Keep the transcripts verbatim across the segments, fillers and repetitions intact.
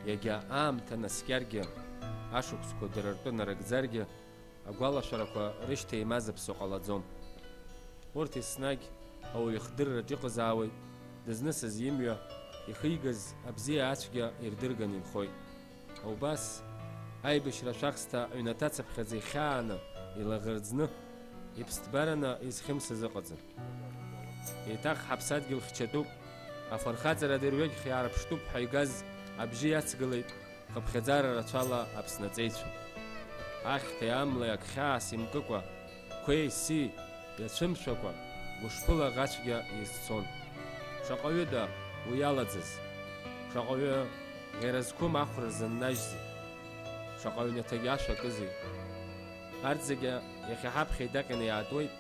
Иагьа аамҭа наскьаргьы, ашықәсқәа дара ртәы нарыгӡаргьы, агәалашәарақәа рышьҭеимазыԥсо ҟалаӡом. Урҭ еснагь ауаҩы ихдырраҿ иҟазаауеит, дызнысыз имҩа, ихигаз абзиа ацәгьа ирдырганы инхоит. Убас, аибашьра ашәахсҭа аҩнаҭа цыԥхьаӡа ихьааны, илаӷырӡны, иԥсҭбараны изхьымсыз ыҟаӡам. Еиҭах ҳаԥсадгьыл хьчатәуп, афырхаҵара дырҩегьх иаарԥштәуп ҳәа игаз абжьы иацгылеит хыԥхьаӡара рацәала Аԥсны аҵеицәа. Ахьҭеи амлеи ак хьаас имкыкәа, қәеи си иацәымшәакәа, гәышԥыла ӷацәгьа изцон. Шаҟаҩыда уи иалаӡыз? Шаҟаҩы ӷьара зқәым ахәра зыннажьзи? Шаҟа ҩнаҭагьы ашәа акызеи? Арҭ зегьы иахьа ҳаԥхьа идаҟьаны иаатуеит,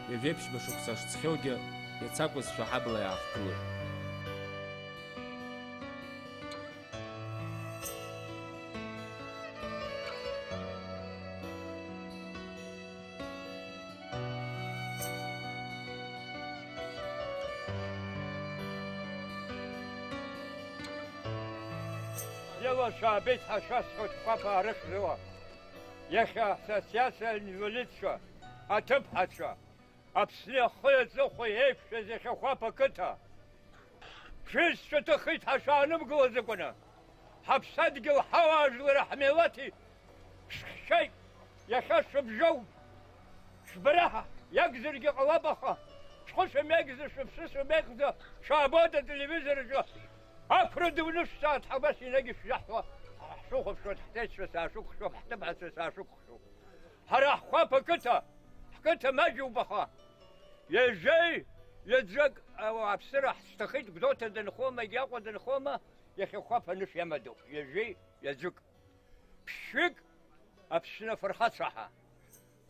ҩажәеиԥшьба шықәса шҵхьоугьы, иацакәызшәа ҳабла иаахгылоит. Иалашәаабеит ҳәа шәасҳәоит, Қәаԥаа рыхьӡала. Иахьа ассоциациа аинвалидцәа, аҭыԥҳацәа, Аԥсни ахи аҵыхәеи еиқәшәаз иахьа Қәаԥ ақыҭа, шәызцәа ҭахеит ҳәа шәаанымгыло азакәаны, ҳаԥсадгьыл, ҳауаажәлари ҳмилаҭи шәхьчеит, иахьа шәыбжьоуп. Шәбара иакәзаргьы ҟалап, аха шәхы шәымеигӡа, шәыԥсы шәымеигӡа, шәаабоит ателевизор аҿы. Ақәра дуны шәҵааит, ҳабас енагь ишәзаҳҳәо, ҳшәыхәаԥшуеит, ҳҭаацәа саашәықәшәоуп, ҳҭыԥҳацәа саашәықәшәоуп. Ҳара ҳхәаԥ ақыҭа, ҳқыҭа маҷуп, аха ҩажәеи ҩаӡәак ауааԥсыра ҳшьҭахеит, Гәдоуҭа дынхома, егьи Аҟәа дынхома, иахьа хәаԥ анышә иамадоуп, ҩажәеи ҩаӡәык. Ԥшьҩык Аԥсны афырхацәа ҳәа,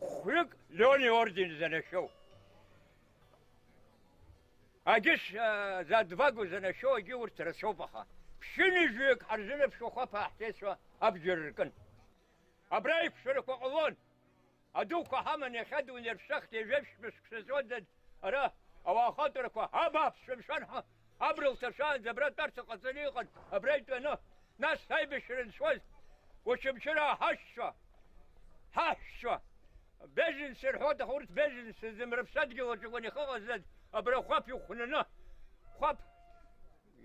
хәҩык Леон иорден занашьоу. Агьыс, а, за двагу занашьоу, агьы урҭ рацәоуп, аха ԥшьынҩажәаҩык ҳарзынаԥшуа хәаԥаа ҳҭеицәа абџьар ркын. Абра аиқәшәарақәа ҟалон. Адуқәа ҳаман иахьа дунеи ршахт ҩажәеиԥшьба шықәса зуада ара ауаа ахатәрақәа, абааԥсшәа мшәан ҳәа, абра лҭашәаанӡа абра тәарҭа ҟаҵаны иҟан, абра итәаны. Нас аибашьра анцоз, Очамчыра ҳашьцәа, ҳаҳәшьцәа, беженцы рҳәоит, аха урҭ беженцыӡам, рыԥсадгьыл аҿы акәын иахьыҟаз, абра хәаԥ ихәнаны, хәаԥ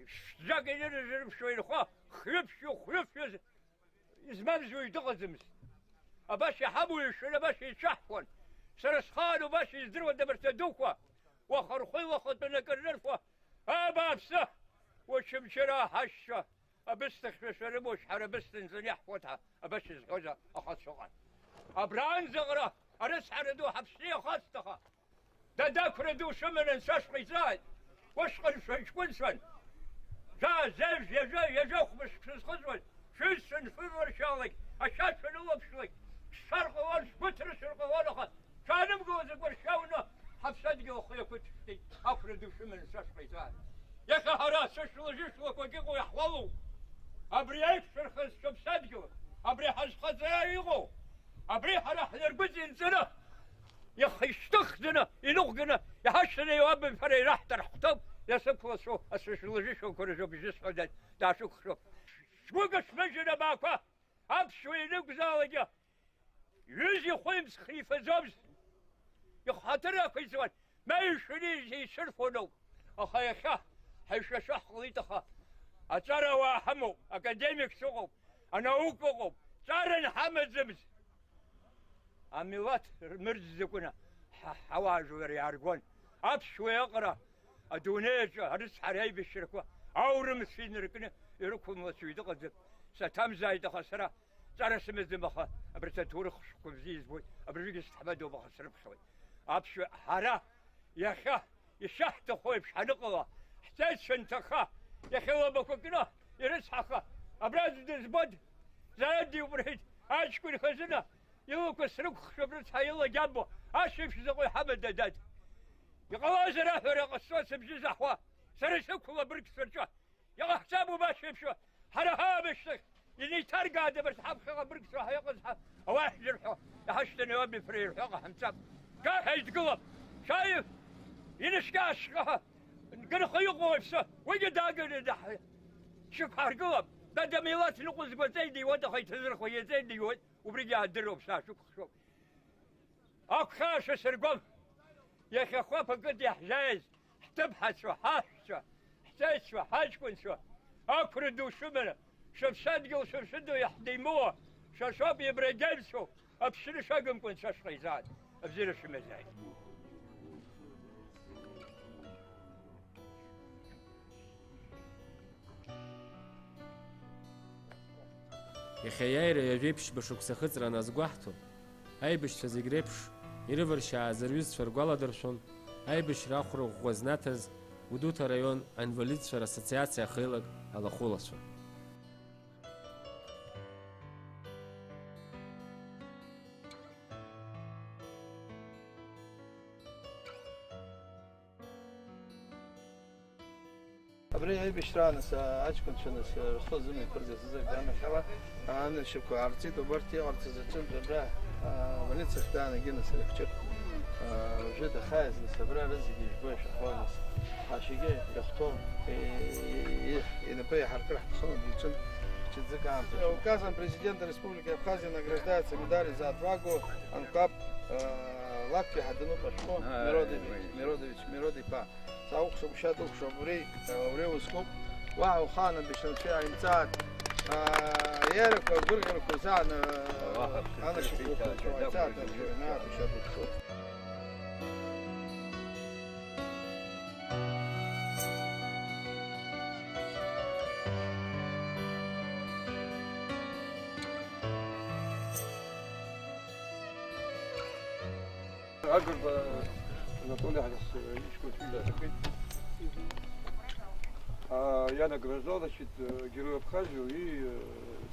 ԥшӡак инырзырԥшуа инхо, хҩы-ԥшьҩы, хәҩы-фҩы измамзи уаҩ дыҟаӡамызт. Абас иҳамоушәа абас еицәаҳкуан. Сара схаан убас издыруан абарҭ адуқәа, уаха рхәы, уаха тәаны акыр рырфо, абааԥсы, Очамчыра ҳашьцәа, абысҭахьшәа шәарымоушь, ҳара абысҭа нҵаны иаҳфоит ҳәа, абас изҳәоз ахацәа ыҟан. Абраанӡаҟара арыцҳара ду ҳаԥсны иахацҭаха, Дадақәра ду шәыманы анцәа шәҟаиҵааит. Уашҟа шәыҷкәынцәан. Жәаа, жәаҩа, ҩажәа, ҩажәа хәба шықәса зхыҵуаз, шәыҩцәан, шәырларшәалак, ашьа шәанылаԥшлак, шәшар ҟалон, шәгәыҭрысыр ҟалон, аха шәаанымгылаӡакәа ршьауны ҳаԥсадгьыл ахы иақәыҭшәтәит, ақәра ду шәыманы анцәа шәҟаиҵааит. Иахьа ҳара сышәла-жышәлақәак иҟоу иаҳуалуп. Абри аиқәшәырхазшәа ԥсадгьыл, абри ҳазхаҵара иҟоу, абри ҳара ҳнаргәыҵа инҵаны, иахьышьҭыхӡаны, иныҟәганы, иҳашьҭаны иуабымҳәара ираҳҭар ҳҭоуп, иасықәлацәоу асышәла-жышәлақәа рзы бжьысҳәа даашәықәшәоуп. Шәгәы кашәмыжьын абаақәа, аԥсуа ианықәзаалакгьы, ҩызи хәи мцхә ифаӡомызт. Ихаҭыр ақәиҵон, ма ишәаны ишәырфоноуп. Аха иахьа ҳаишәашәа ҳҟалеит, аха аҵарауаа ҳамоуп, академикс ыҟоуп, анаука ыҟоуп, ҵаран ҳамаӡамыз. Амилаҭ рмырӡ закәны ҳа-, ҳауаажәлар иааргон. Аԥсуа иаҟара адунеи аҿы арыцҳара аибашьрақәа аурымс инаркны ирықәымлацәоит, дыҟаӡам. Саҭамзааит, аха сара ҵара сымаӡам, аха абарҭ аҭоурых шәҟәқәа бзиа избоит, абыржәгьы сҭаҳмадоуп, аха срыԥхьоит. Аԥсуа ҳара иахьа ишаҳҭаху еиԥш ҳаныҟала, ҳҵеицәа нҭаха, иахьа лабақәа кны ирыцҳаха, абра аӡә дызбода? Зарад иубрахьеит, аҷкәын хазына, илақәа срықәхшәап, рыцҳа, илагьабо, ас еиԥш заҟа иҳамада, дад? Иҟалазар аҳәара ҟасҵо сыбжьы заҳуа, сара исықәла абырг сырҿа. Иҟаҳҵап убас еиԥш, ҳара ҳаамышьҭахь инеиҭаргааит абарҭ ҳаԥхьаҟа абыргцәа ҳәа иҟаз ҳа-, ауаа ҳзырҳәо, иҳашьҭаны иоуп, ифра ирҳәо ҟаҳамҵап. Шәаҳәа идгылап, шәааи, инаскьа ашьха ҳәа, нкынха иҟоу аԥсы, уигьы дааганы даҳ-, шьақәҳаргылап. Дад амилаҭ ныҟәызго аҵеи диуеит, аха иҭазырхуа иаҵеи диуеит, убригьы аадыруп, саашәықәхшәоуп. Агәхьаа шәасыргом. Иахьа хәаԥ акыт иаҳзааиз, ҳҭыԥҳацәа, ҳаҳәшьцәа, ҳҵеицәа, ҳаҷкәынцәа, ақәра ду шәыманы, шәыԥсадгьыл шәыршәыдоу иаҳдеимоуа, шәа шәоуп Ибрагьимцәоу, Аԥсны шәагымкәа анцәа шәҟаиҵааит, абзиара шәымазааит. Иахьа аиааира ҩажәеиԥшьба шықәса ахыҵра аназгәаҳҭо, аибашьцәа зегь реиԥш ирываршьааз рҩызцәа ргәаладыршәон, аибашьра ахәра ӷәӷәа знаҭаз Гәдоуҭа араион аинвалидцәа рассоциациа ахеилак алахәылацәа. Абри аибашьра аан, нас, аҷкәынцәа, нас, рхы азымҩаԥыргаз азы аганахьала, анашьақәа аарҵеит, убарҭ иҟарҵаз аҿынтә абра, а, больницахь даанагеит, нас, ари хәҷык, а, уажәы дахааит, нас, абра рызегьы ижәбо ишәаҳәо, нас, ҳашьагьы иахәҭоу, и-, и-, инапы иаҳаркыр ҳҭахын, убри аҿынтә хәҷык аамҭа. Указом президента Республики Абхазия награждается медалью «За отвагу» Анкап, э, лак иҳадынуп ашәҟәы, Миродович, Миродович, Мирод иԥа. Саухшоуп, шьа духшоуп, ури, э, ури узкуп. Уаҳа ухаанамбеишь, анцәа иааимҵааит. Э, иарақәа, агәырӷьарақәа рзаан, э, анашьақәа рхәыцуа иааимҵааит, анцәа иааимҵааит, шьа духшоуп. Агрба Анатолий Ҳарис, э, иҷкәын шәҩыџьа дҭахеит. А, я награждал, значит, э, Герой Абхазии и, э,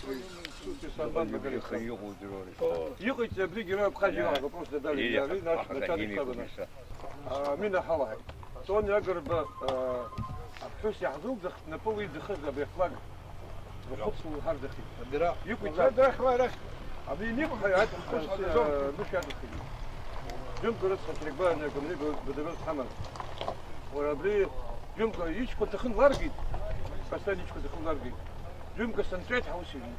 при присутствии Самбан Магаритса. Иҟоу Герой. Иҟоиҵеи абри Герой Абхазии, вопрос задали, я, ари наш начальник штаба наш. А, мина ҳалаҳаит. Тони Агрба, а, аԥҳәыс иаҳзылӡахт, напы уи иӡахыз абри афлаг. Рхәыцуа уҳарӡахеит. Адара. Иқәиҵаз. Арахь, уа арахь. Абри иқәҳаиааит, рхәыцуа дызон, нышә иадухеит. Џьымка рыцҳа, Ҭырқьбаа, Гомри, Бадабер дҳаман. Уара абри џьымка иҷкәын дахьынларгеит, постоянно иҷкәын дахьынларгеит. Џьымка санҵәеит ҳаус иҩны.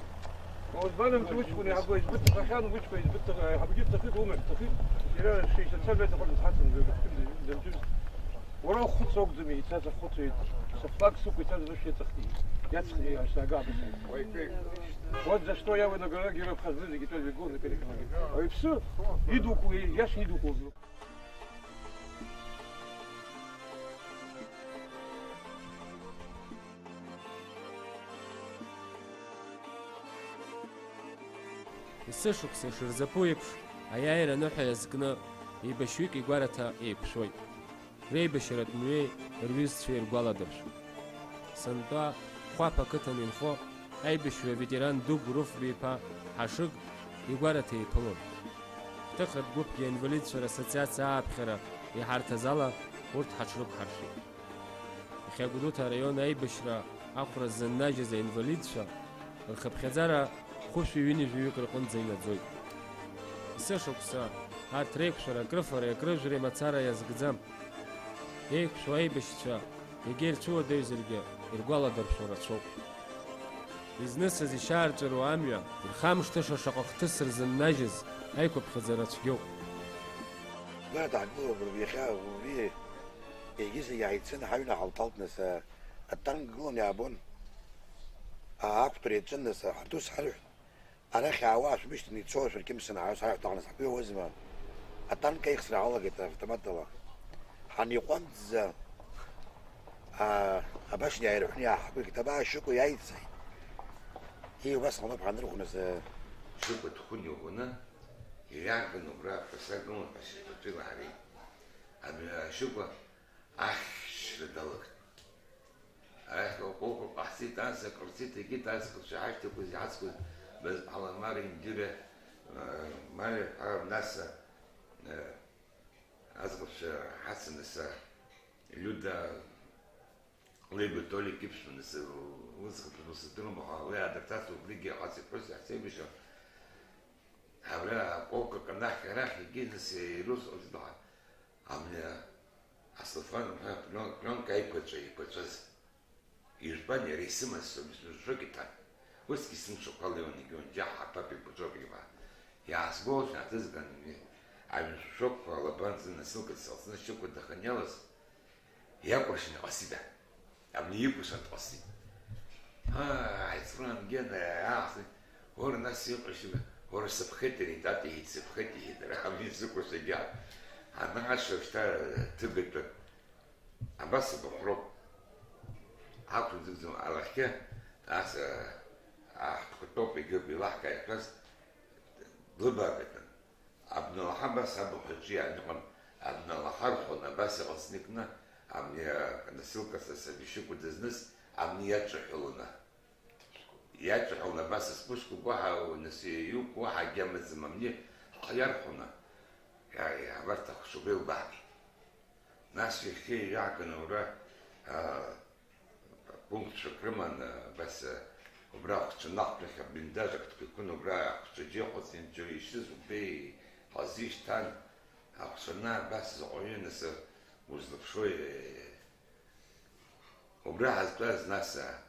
Озбанамтә уҷкәын иаҳабы избыҭ ҭаххьан, уҷкәын избыҭ ҭах-, ҳабгьы дҭахеит, умахь дҭахеит. Иара шеишьҭацәа мҩа дыҟан, дҳацын, дыҟан. Уара ухәыцуа акәӡами, ицаз ахәыцуеит, сыфлаг сықәу ицаз анышә иаҵахтәи, иаҵхны иаасага абас. Вот за что я выдаю Герой Абхазии, зегьы итәаз игәы наперекрыли. Ауаҩԥсы идукылеи, иашан идукылоу. Есышықәса ишырзаԥу еиԥш, аиааира аныҳәа иазкны, еибашьҩык игәараҭа еиқәшәоит. Реибашьратә мҩеи рҩызцәеи ргәаладыршәоит. Сынтәа Хәаԥ ақыҭан инхо аибашьҩы аветеран ду Гәырыф Биԥа Ҳашыг игәараҭа еиԥылон. Ҳҭыхратә гәыԥгьы аинвалидцәа рассоциациа ааԥхьара иҳарҭаз ала урҭ ҳаҽрықәҳаршәеит. Иахьа Гәдоуҭа араион аибашьра ахәра ззыннажьыз аинвалидцәа рхыԥхьаӡара хәышәи ҩынҩажәаҩык рҟынӡа инаӡоит. Есышықәса арҭ реиқәшәара акрыфареи акрыжәреи мацара иазкӡам. Еиқәшәо аибашьцәа, егьа ирцәыуадаҩзаргьы, иргәаладыршәо рацәоуп. Изнысыз ишьаарҵәыруа амҩа, ирхамышҭыша шаҟа хҭыс рзыннажьыз аиқәыԥхьаӡара цәгьоуп. Гәара даҳгылоуп, иахьа убри егьызегь ааицын, ҳаҩны ҳалҭалт, нас, атанк гылан иаабон. Аа, ақәтәара иаҿын, нас, ҳаҭыр ҳарҳәт. Арахь аауа шәмышьҭын, ицо шәырқьымсына ҳаҩс ҳаҩ ҳҭахны ҳтәы иауазма? Атанк аихсра ҳалагеит автоматала. Ҳаниҟәандӡа, аа, абашня иааирҳәны иааҳгәеит, абаа Шьыкәа иааицааит. Ии, убас ҟалап ҳанрыхәназ. Шьыкәа дхәын иӷәӷәаны, иҩарган убра аԥҳәыс агылан ҳәа сышьтәатәи лаҳареит. Абри Шьыкәа ахьшьра далагт. Арахь лкәыкәуп ҟаҳҵеит, ас акрырҵеит, егьит аӡӷабцәа ҳашьҭақәаз иҳацқәаз Базԥҳа Ламара, Индира, э, Мариа ҳәа, нас, э, аӡӷабцәа ҳацын, нас, Лиуда, Либа Толик иԥшәма, нас, лыӡӷаб ԥшәма сыздыруам, аха уи аадырҭарц убригьы ҳаци ԥҳәыси ҳцеибашьуан. Абра акәыкәуп анахь арахь егьи, нас, ирусҟан ҳа, абни аслофан ҳәа плион-, плионка аиқәаҵәа еиқәаҵәаз. Ижәбан, иара исымаз, сымшәак иҭан. Усгьы сымшақәа леиуан, егьиуан, џьаҳ, аԥапеи паҿоуп иуаа. Иаасгәалашәан, аҭызган, аҩны шәшәоқәа алаба нҵны, насылкыц салҵны шьықәа даханиалаз, иакәыршаны иҟасида. Абни икәыршан дҟасит. Аа, аицлан Гена, аахыс, уара нас иҟашьга, уара сыԥхеит, иҳәеит, ат иҳәеит, сыԥхеит, иҳәеит, ара абни сыкәыршагьы. Ана ашыршҭа ҭыгатәы. Абас абахәроуп. Ақәымӡырӡуа алахьы, ас, аҳҭқәа тоуп, егьырҭ еилаҳкаа иҳәаз, длыбаагатәын. Абналаҳа абас абахәаҿы иааныҟәан, абналаҳа рхәын, абас иҟазникны, абни, а, носилка са сабишьыкәа дызныз, абни иаҿаҳәалоны. Иаҿаҳәалон абас аспуск уаҳа, нас иук уаҳа агьама змамни, ҳхы иархәаны, иа-, иа-, абарҭ ахәшәқәа илбаагеит. Нас иахьа иҩаганы уара, а, пунктцәак рыман, а, абас, а, убра ахәцәа наҟ-ҩахь аблиндаж актәқәа икын, убра ахәцәа џьеихәац инҵәо ишьыз убеи ҳазишьҭан, ахәцәа ана абас заҟаҩы нас, а, узлаԥшуеи, убра ҳазтәаз нас, а,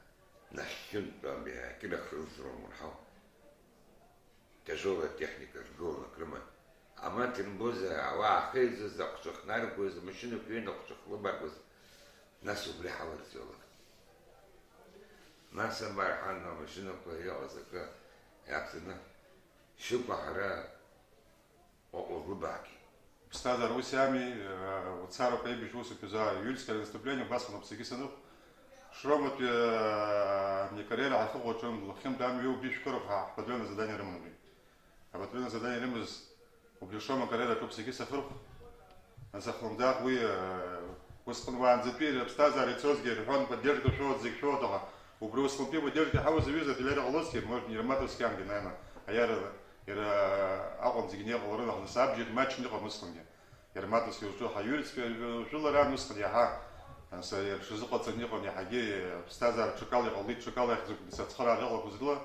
нахьхьынтә, а, акьырахь рылҵуан урҳау. Тяжелая техника ргылан акрыма. Амаҭ ирымбозар, ауаа ахьеизоз, ахәцәа ахнаргоз, амашьынақәа ҩеины ахәцәа ахлыбаргоз, нас убри ҳаларҵәалак. Нас абар ҳан амашьынақәа иҟаз акы иақәтәаны, Шьыкәа ҳара Ҟәаҟәа лыбаагеит. Ԥсҭазаара ус иами, э, уцароуп аибашьра усуп изы, июльское наступление, убасҟан уаԥсагьы саныхә, Шроматәи, э, икариера ҳахьыҟоу аҿы, лыхьынтә амҩа убри шәкыроуп ҳәа ҳпатруион азадание рыман уи. Апатруион азадание ирымаз убри Шрома акариера аҿы уаԥсагьы сахырхә, нас ахлымӡаах уи, э, усҟан уаанӡатәи рыԥсҭазаара ицозгьы рҳәон, поддержка шәоуеит, зегь шәоуеит, аха убри усҟантәи поддержка иҳауз аҩыза Филер Ҟалоцки, может, Ерматовски амгьы, наверное, аиарала. Иара акәын зегьы неиҟаларын, аха нас абџьар маҷны иҟам усҟангьы. Иара Матушки уҿы ҳаҩырцәгьа жәлара усҟан иаҳа, нас, иара рҽазыҟаҵаны иҟан, иаҳагьы аԥсҭазаара ҽакала иҟалеит, ҽакала иахьӡуп, нас ацхыраара иҟақәаз рыла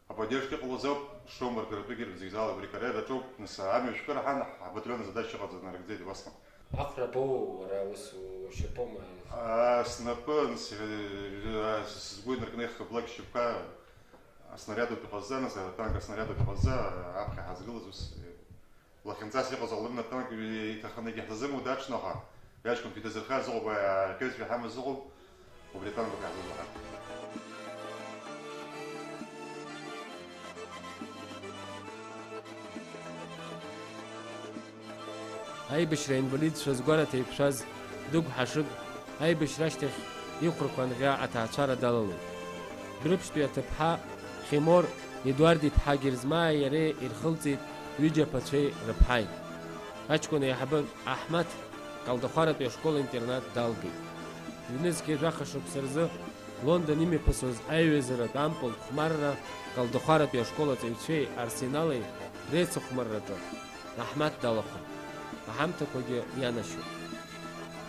аподдержка иҟалоз ауп, Шрома ргаратәыгьы зегь зала абри акариера аҿоуп, нас амҩа шәкы раҳан, ҳбаталион азадашьа ыҟаҵаны нарыгӡеит убасҟан. Ахәрабоу, уара ус ушьапоума? А, снапы, с-, а, сгәы инаркны ихыблак шьапқәа, аснариадоуп иҟазҵаз, атанк аснариадоуп иҟазҵаз, аԥхьа ҳазгылаз ус, лахьынҵас иҟаз ауалыр атанк иҭаханагьы ҳзазыму даҽноуха, иаҷкәын фи дазырхаз ыҟоуп, аҳәеит, иҳамаз ыҟоуп, убри атанк ауп иаҳзазыҳәан. Аибашьра аинвалидцәа згәараҭа еиқәшәаз Дыгә Ҳашыг аибашьра ашьҭахь ихәрақәа анӷьа аҭаацәара далалоит. Дәрыԥшьтәи аҭыԥҳа Химор Едуард-иԥҳа Герзмааи иареи ирхылҵит ҩыџьа аԥацәеи рыԥҳаи. Аҷкәын аиҳабы Аҳмаҭ Калдахәаратәи ашкол-интернат далгеит. Ҩнызқьи жәаха шықәса рзы Лондон имҩаԥысуаз аиҩызаратә ампыл хәмарра Калдахәаратәи ашкол аҵаҩцәеи Арсенали реицыхәмарраҿы Аҳмаҭ далахәын, аҳамҭақәагьы ианашьоит.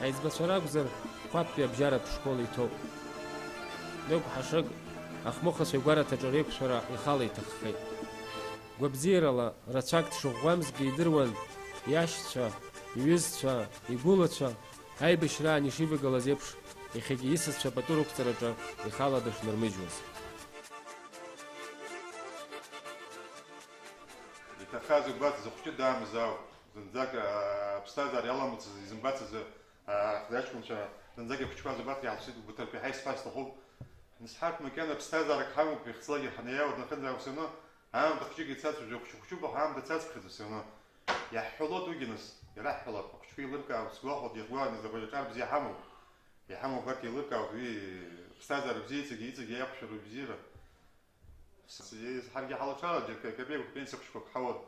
Аиҵбацәа ракәзар, Қәаԥтәи абжьаратә школ иҭоуп. Дыгә Ҳашыг ахмыхацәа игәараҭаҿы реиқәшәара ихала иҭаххеит. Гәабзиарала рацәак дшыӷәӷәамзгьы идыруан иашьцәа, иҩызцәа, игәылацәа, аибашьраан ишивагылаз еиԥш, иахьагьы исасцәа пату рықәҵараҿы ихала дышнырмыжьуаз. Иҭахаз убарҭ зыхәҷы даамзаауп. Зынӡак, аа, аԥсҭазаара иаламыцыз, изымбацыз, аа, аҷкәынцәа, зынӡак ихәыҷқәаз убарҭ иаҳцәит, убарҭ рҳәеит ҳәа исҳәар сҭахуп. Нас ҳарҭ макьана ԥсҭазаарак ҳамоуп, ихьӡлагьы ҳанаиааиуа днахынҳәуа ус иану, аамҭа хәҷык ицацәажәо, хәҷы-хәҷуп, аха аамҭа цацԥхьаӡа ус иану. Иаҳҳәалоит уигьы нас, иара ҳҳәалап, ахәыҷқәа еилыркаауп, сгәахәуеит, иӷәӷәаны изакәи аҿар бзиа ҳамоуп. Иҳамоу убарҭ еилыркаауп, уи ԥсҭазаара бзиа, иҵегьы, иҵегьы иақәшәароуп бзиара. Ҳаргьы ҳалаҽалоит, џьаргьы акапеиқәак пенсиа хәыҷқәак ҳауеит.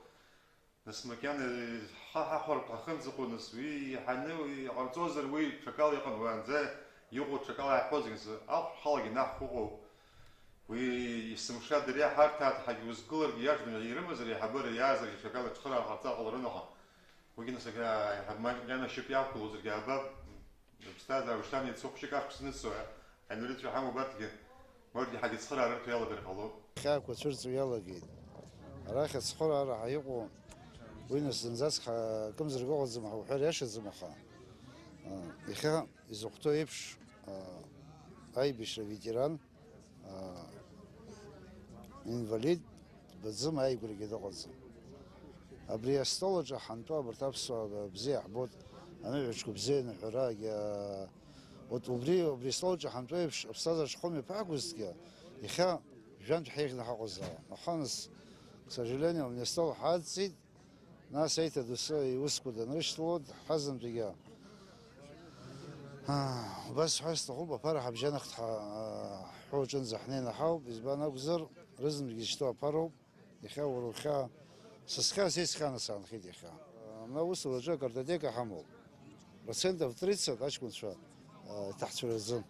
Нас макьана ҳхы ҳахәартә ҳахынӡаҟоу, нас уи иҳаны уи иҟарҵозар, уи ҽакала иҟан, уаанӡа иҟоу ҽакала иаҳҳәозар, нас ахә ҳалагьы наҳхәыҟоуп. Уи есымша дара иаҳарҭааит, ҳагьузгыларгьы иажәны ирымазар, еиҳабыра иаазаргьы ҽакала ацхыраара ҟарҵар ҟаларын, аха уигьы нас ак-, аиҳаб макьана шьоук иақәгылозаргьы аабап. Аԥсҭазаара ушьҭан иацы хәшьык ахԥс ныццо, аинрыцәа ҳамоу убарҭгьы, моргьы ҳагьыцхыраара рыҭо иалагар ҟалоуп. Хьаақәа цәырҵуа иалагеит. Арахь ацхыраара ҳәа иҟоу, уи нас зынӡаск ҳа-, акымзарак ыҟаӡам ҳәа уҳәар иашаӡам, аха, а, иахьа изыхәҭоу еиԥш, а, аибашьра аветеран, а, Инвалид дбаӡом, ааигәрагьы дыҟаӡам. Абри астол аҿы ҳантәоу абарҭ аԥсуаа бзиа ҳбоит, аныҳәаҿқәа бзиа аныҳәарагьы, вот убри, убри астол аҿы ҳантәоу еиԥш аԥсҭазаара шхәы мҩаԥаҳгозҭгьы, иахьа жәантә ҳаиӷьны ҳаҟазаауан. Аха нас, к сожалению, абни астол ҳадҵит, нас еиҭа доусы иусқәа данрышьҭало, ҳазынтәигьы, аа, убас сҳәар сҭахуп, аԥара ҳабжьанахт ҳа-, ҳҳәо аҿынӡа ҳнеины ҳауп, избан акәзар, рызынтәгьы изышьҭоу аԥароуп. Иахьа уара ухьаа, са схьаа, са исхьааны саанхеит иахьа. Мына усураҿы акартотека ҳамоуп. Процентов тридцать аҷкәынцәа, а, иҭаҳцәыраӡын.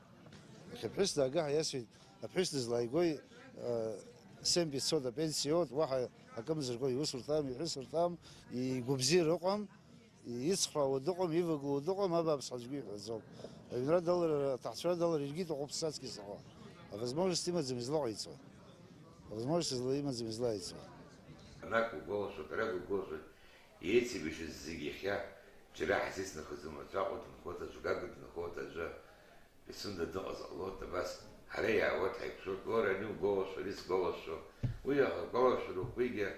Иахьа ԥҳәыс даагаҳа иасҳәеит, аԥҳәыс дызлааигои, а, семь пятьсот апенсиоуп, уаҳа акымзаргои, иусурҭам, иҳәысырҭам, игәабзиара ыҟам. Ицхраауа дыҟам, ивагылоу дыҟам, абааԥс аӡәгьы иҳәаӡом. Аҩнра далара, аҭаҳцәара далара иргьы иҭахуп саҵкьыс аҟа. Авозможность имаӡам излаҟаиҵо. Авозможность изла-, имаӡам излаиҵо. Ана акәгәалашәоит, ара акәгәалашәоит, еицеибашьыз зегь иахьа џьара ҳзеицнахаӡом, аӡәы Аҟәа дынхоит, аӡәы Гагра дынхоит, аӡәы Пицунда дыҟазаалоит, абас, ҳара иаауеит, ҳаиқәшәоит, уара ани угәалашәо, ани сгәалашәо, уи агәалашәароуп, уигьы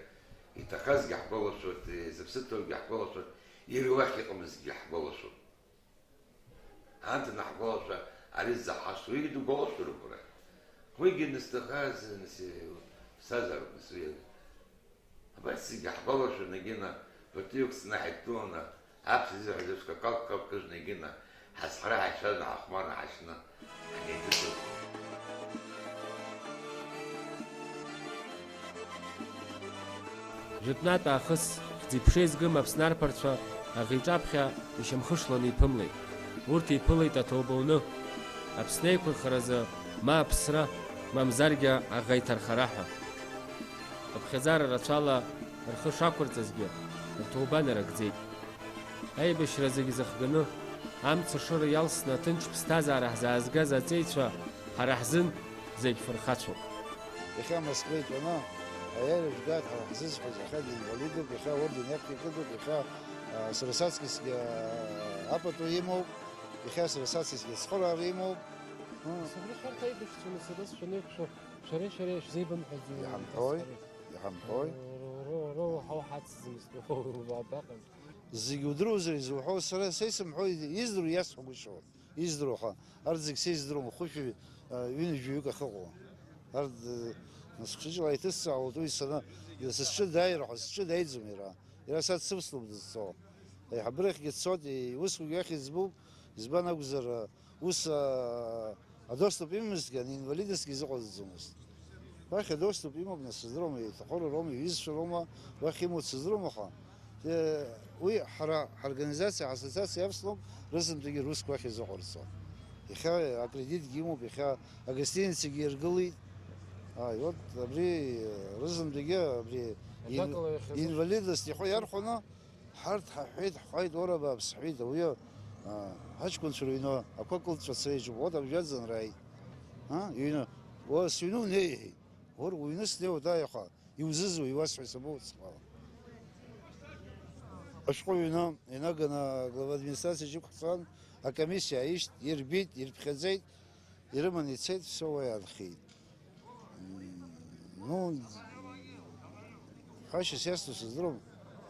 иҭахазгьы ҳгәалашәоит, зыԥсы ҭоугьы ҳгәалашәоит, иара уахь иҟамызгьы ҳгәалашәоит. Анҭ анаҳгәалашәа, ари ззаҳашҭуа, уигьы дугәалашәароуп уара. Уигьы нас дахаз, нас, ԥсҭазаароуп, нас уи. Абас зегьы ҳгәалашәо, Нагина, пату иқәҵны ҳаидтәаланы, аԥхьа изыҳәаз еиԥш, какалк-какалк кыжәны, Нагина, ҳазҳара ҳаицәажәаны, ҳахәмарны ҳашьны ҳанеидыслоит. Жәытәнатә аахыс хьӡи-ԥшеи згым Аԥсны арԥарцәа аӷьеиҿаԥхьа ишьамхышланы иԥымлеит. Урҭ иԥылеит аҭоуба уны, Аԥсны еиқәырхаразы ма аԥсра, мамзаргьы аӷа иҭархара ҳәа. Аԥхьаӡара рацәала рхы шақәырҵазгьы, рҭоуба нарыгӡеит. Аибашьра зегь зыхганы, амца шыра иалсны аҭынч ԥсҭазаара ҳзаазгаз аҵеицәа ҳара ҳзын зегь фырхацәоуп. Иахьа Москва итәаны аиааира жәгааит ҳара ҳзызҳәаз, иахьа динвалидуп, иахьа орден иаԥхьа икыдуп, иахьа, а, сара саҵкьысгьы, а, апату имоуп, иахьа сара саҵкьысгьы ацхыраара имоуп. М. Сара шәарҭ аибашьцәа нас ирысшәаны иқәшәо, шәареи шәареи шәзеибамҳәаӡо. Иҳамҳәои? Иҳамҳәои? Ро-, ро-, ро-, ҳауа ҳацӡамызт, ро-, ро-, ро-, абаҟаз. Зегь удыруазар изуҳәо, сара, са исымҳәо, издыруа иасҳәо гәышьоуп. Издыруа ҳәа, арҭ зегь са издыруама, хәышәи, а, ҩынҩажәаҩык ахьыҟоу. Арҭ, э, нас хәыҷыла иҭысҵаауеит уи саны, са сҿы дааир ҳәа, сҿы дааиӡом иара. Иара са дсывсноуп дызцо. Аиҳабырахьгьы дцоит, иусқәагьы ахьӡбуп, избан акәзар, а, ус, а, адоступ имамызҭгьы, ани инвалидностьгьы изыҟаҵаӡомызт. Уахь адоступ имоуп, нас сыздыруам, иҭахәыроума, иҩызцәа роума, уахь имоуц сыздыруам, аха, э, уи ҳара ҳорганизациа, ҳассоциациа иавсноуп, рызынтәыгьы русқәа ахь изыҟарҵо. Иахьа акредитгьы имоуп, иахьа агостиницагьы иргылеит. Ааи, вот абри, э, рызынтәыгьы абри ин-, Ажәакала, иахьазы инвалидность ихы иархәаны, ҳарҭ ҳаҳәеит, ҳҟаит, уара бааԥс, ҳҳәеит, ауаҩы, а, ҳаҷкәынцәа рыҩны ақәа кылҵәаца иаҿуп, уа абжьаӡын рааит. А, иҩны, уа сыҩны унеи, иҳәеит. Уара уҩны снеиуеит, аиаха, иузызуа, иуасҳәеит, сабоуцхраауа. Ашәҟәы ҩны инаганы аглава администрациаҿы иқәҳҵан, акомиссиа ааишьҭ, ирбеит, ирԥхьаӡеит, ирыманы ицеит, все, уа иаанхеит. М, ну, ҳәашьас иасҭо сыздыруам,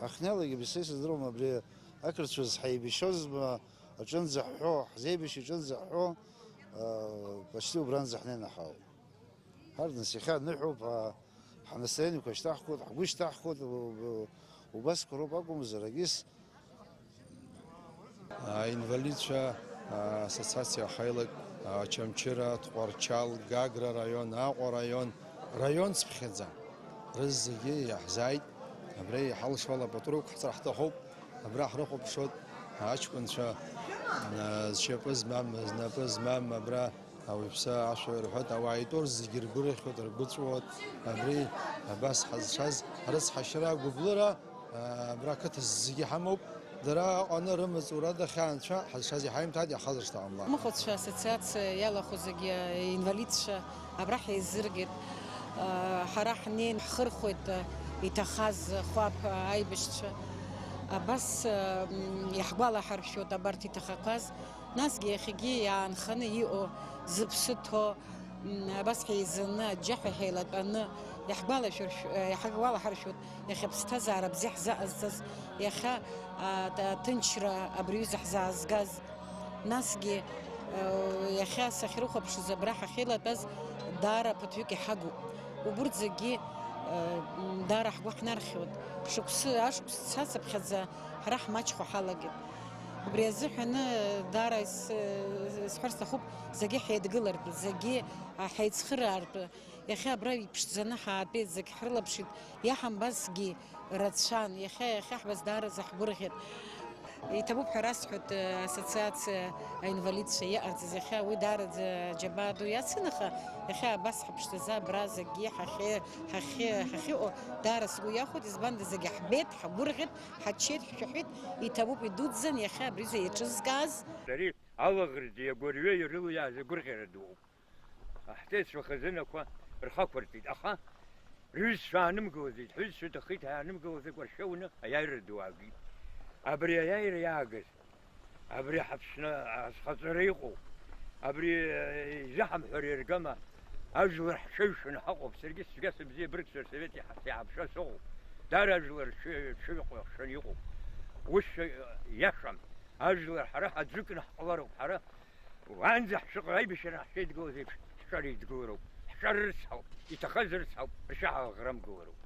ҳахьнеилак абри са исыздыруам, абри ақырҭцәа зҳаибашьозма аҿынӡа ҳҳәо, ҳзеибашьу аҿынӡа ҳҳәо, а, почти убранӡа ҳнеины ҳаауп. Ҳарҭ нас иахьа ныҳәоуп, а, ҳнастроениеқәа шьҭаҳхуеит, ҳгәы шьҭаҳхуеит, у-, у-, убасқәа роуп акәымзар, егьыс Аинвалидцәа ассоциациа ахаилак, Очамчыра, Тҟәарчал, Гагра раион, Аҟәа раион, раион цыԥхьаӡа рызегьы иаҳзааит. Абра иҳалшо ала апату ықәҳҵар ҳҭахуп. Абра ҳрыхәаԥшуеит аҷкәынцәа, а, зшьапы змам, знапы змам, абра ауаҩԥсы ашәа рҳәоит, ауаа итәоу зегьы ргәы рыхьуеит, ргәы ҵәуоит. Абри абас ҳазшаз арыцҳашьара, агәыблыра, Абра ақыҭа зегьы ҳамоуп. Дара аҟаны рымаҵура дахьаанцәа ҳазшаз иҳаимҭааит, иаҳхазар шьҭа ҟамлар. Амахәацәа ассоциациа иалахәу зегьы, инвалидцәа абра ҳаизыргеит. Ҳара ҳнеин ҳхырхуеит иҭахаз хәаԥ аибашьцәа. Абас, м, иаҳгәалаҳаршәоит абарҭ иҭахақәаз. Насгьы иахьагьы иаанханы иҟоу, зыԥсы ҭоу, м, абас ҳеизаны, аџьаҳәа ҳеилатәаны, Иаҳгәалашәыршә-, иаҳгәалаҳаршәоит иахьа аԥсҭазаара бзиа ҳзаҟазҵаз, иахьа, а, т-, аҭынчра абри аҩыза ҳзаазгаз. Насгьы, а, иахьа сахьрыхәаԥшыз абра ҳахьеилатәаз даара ԥыҭҩык иҳагуп. Убырҭ зегьы, а, м, даара ҳгәы ҳнархьуеит. Шықәсы, ашықәс цацыԥхьаӡа ҳара ҳмаҷхо ҳалагеит. Убри азыҳәаны даара ис-, исҳәар сҭахуп, зегьы ҳеидгылартә, зегьы, а, ҳеицхыраартә. Иахьа абра иԥшӡаны ҳаатәеит, зегь ҳрылаԥшит, иаҳамбазгьы рацәан, иахьа иахьаҳбаз даараӡа ҳгәырӷьеит. Иҭабуп ҳәа расҳәоит, э, ассоциациа аинвалидцәа иҟарҵаз, иахьа уи даараӡа џьабаа ду иацын, аха иахьа абас ҳаԥшӡаӡа абра зегьы ҳахьы-, ҳахьы-, ҳахьыҟоу даара сгәы иахәоит, избанда зегьы ҳбеит, ҳгәырӷьеит, ҳаччеит, ҳшәаҳәеит, иҭабуп, идуӡӡан иахьа абриза иаҿызкааз. Ари алаӷырӡи агәырҩеи ирылоу иааз агәырӷьара дууп. Аҳҭнеицәа хазынақәа рхақәыртит, аха рҩызцәа аанымгылаӡеит, ҳҩызцәа иҭахеит ҳәа иаанымгылаӡакәа ршәа уны аиааира ду аагеит. Абри аиааира иаагаз, абри ҳаԥсны азхаҵара иҟоу, абри, э, изаҳамҳәар иаргама, ажәлар ҳҽаҩшаны ҳаҟоуп, саргьы цәгьа сыбзиа быргцәа рсовет иҳа-, иҳаԥшуа сыҟоуп. Даара ажәлар рҽы-, рҽыҩаҟа иахшаны иҟоуп. Ус, э, иашам. Ажәлар ҳара ҳаӡәыкны ҳҟалароуп, ҳара Уаанӡа ҳшыҟоу аибашьра ҳшеидгылаз еиԥш, ҳшәара идгылароуп. Ҳшәара рыцҳауп, иҭахаз рыцҳауп, ршьа ҳаӷрамгылароуп.